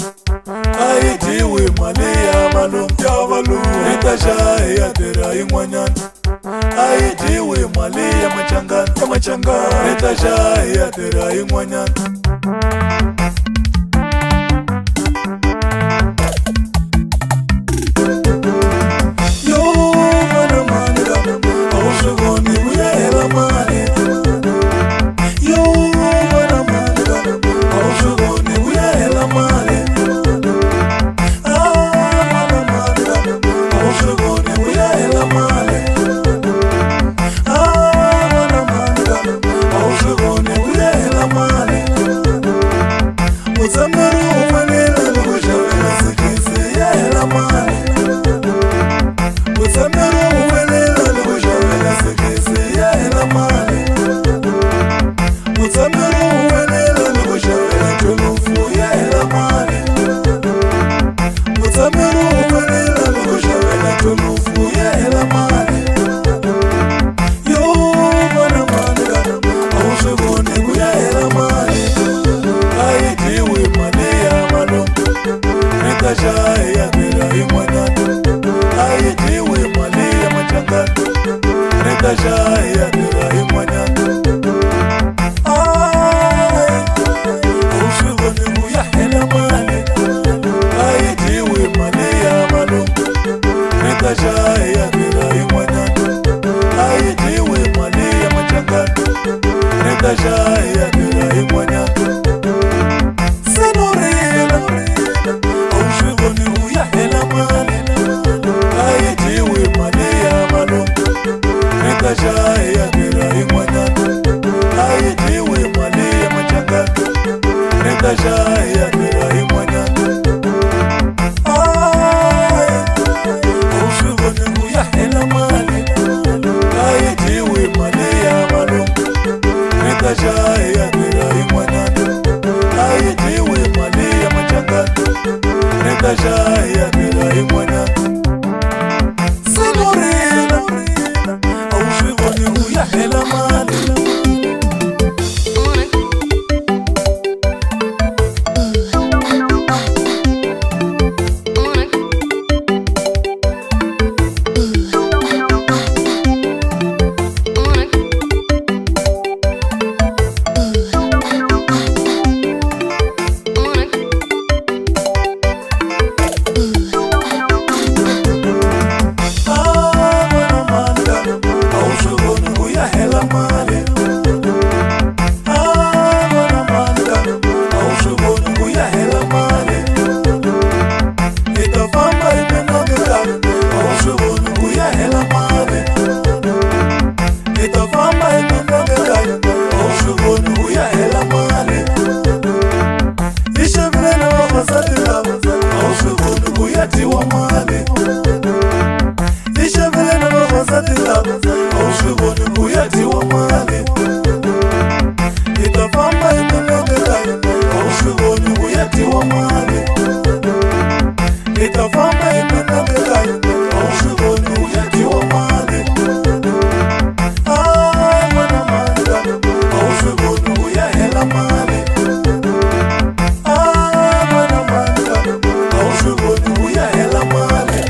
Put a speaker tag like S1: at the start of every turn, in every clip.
S1: A yi dyiwi mali ya valungu ya valungu, ri ta xa hi ya tirha yin'wanyana. A yi dyiwi mali ya machangani ya machangani, ri ta xa hi ya tirha yin'wanyana. Yo n'wana mani a wu swi voni ku ya hela mali. Yo n'wana mani a wu swi voni ku ya hela mali. Ah n'wana mani a wu swi voni ku ya hela mali. Ah n'wana mani a wu swi voni ku ya hela mali. Mutshamberi u fanele ni ku xavela sekisi ya hela mali. Mutshamberi u fanele ni ku xavela sekisi ya hela mali. Mutshamberi u fanele ni ku xavela thwelufu ya hela mali. Mutshamberi u fanele ni ku xavela thwelufu ya hela mali. Yo n'wana mani a wu swi voni ku ya hela mali. A yi dyiwi mali ya valungu, ri ta xa hi ya tirha yin'wanyana. A yi dyiwi mali ya machangani, ri ta xa hi ya tirha yin'wanyana. Ai, a wu swi voni ku ya hela mali. A yi dyiwi mali ya valungu, ri ta xa hi ya tirha yin'wanyana. A yi dyiwi mali ya machangani, ri ta xa hi ya tirha yin'wanyana. Senorina, a wu swi voni ku ya hela mali. A yi dyiwi mali ya valungu, ri ta xa hi ya tirha yin'wanyana. A yi dyiwi mali ya machangani, ri ta xa hi ya tirha yin'wanyana. Ai, a wu swi voni ku ya hela mali. A yi dyiwi mali ya valungu, ri ta xa hi ya tirha yin'wanyana. A yi dyiwi mali ya machangani, ri ta xa hi ya tirha yin'wanyana. Senorina, a wu swi voni ku ya hela mali. Ah n'wana mani a wu swi voni ku ya hela mali. Ah n'wana mani a wu swi voni ku ya hela mali. Hi ta famba hi minenge a wu swi voni ku ya hela mali. Hi ta famba hi minenge a wu swi voni ku ya hela mali. Hi xavile na vavasati lava a wu swi voni ku ya dyiwa mali. Hi xavile na vavasati lava a wu swi voni ku ya dyiwa mali. Hi ta famba hi milenge a wu swi voni ku ya dyiwa mali. Hi ta famba hi milenge a wu swi voni ku ya dyiwa mali. Ah n'wana mani a wu swi voni ku ya hela mali. Ah n'wana mani a wu swi voni ku ya hela mali.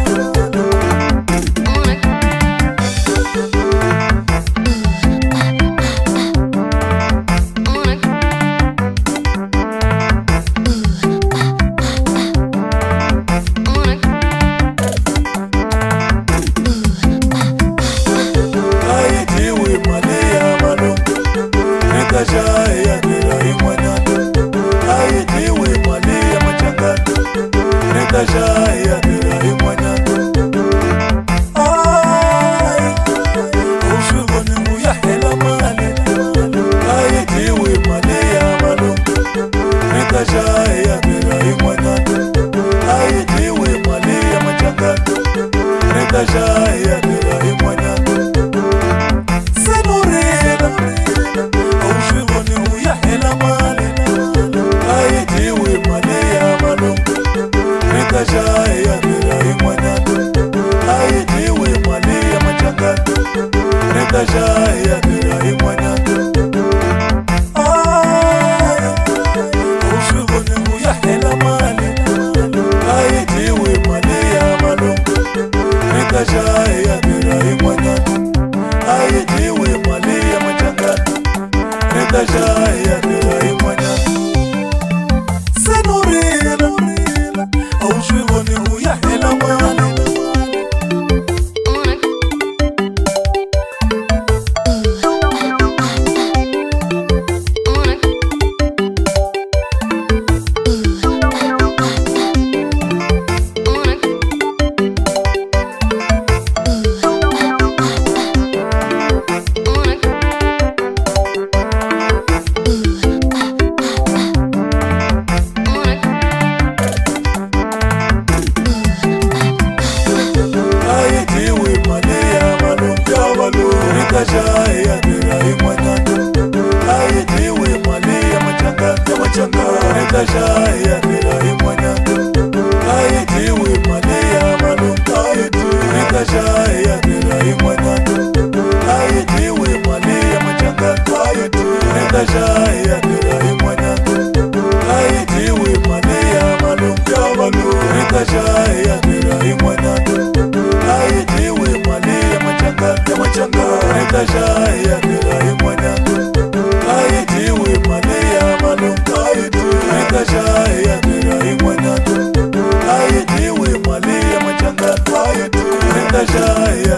S1: A yi dyiwi mali ya valungu, ri ta xa hi ya tirha yin'wanyana. A yi dyiwi mali ya machangani, ri ta xa hi ya tirha yin'wanyana. Ai, a wu swi voni ku ya hela mali. A yi dyiwi mali ya valungu, ri ta xa hi ya tirha yin'wanyana. A yi dyiwi mali ya machangani, ri ta xa hi ya tirha yin'wanyana. Senorina, a wu swi voni ku ya hela mali. A yi dyiwi mali ya valungu, ri ta xa ta xa hi ya tirha yin'wanyana. A yi dyiwi mali ya valungu ya valungu. Ri ta xa hi ya tirha yin'wanyana. A yi dyiwi mali ya machangani ya machangani. Ri ta xa hi ya tirha yin'wanyana. A yi dyiwi mali ya valungu a yi dyiwi. Ri ta xa hi ya tirha yin'wanyana. A yi dyiwi mali ya machangani a yi dyiwi. Ri ta xa hi ya.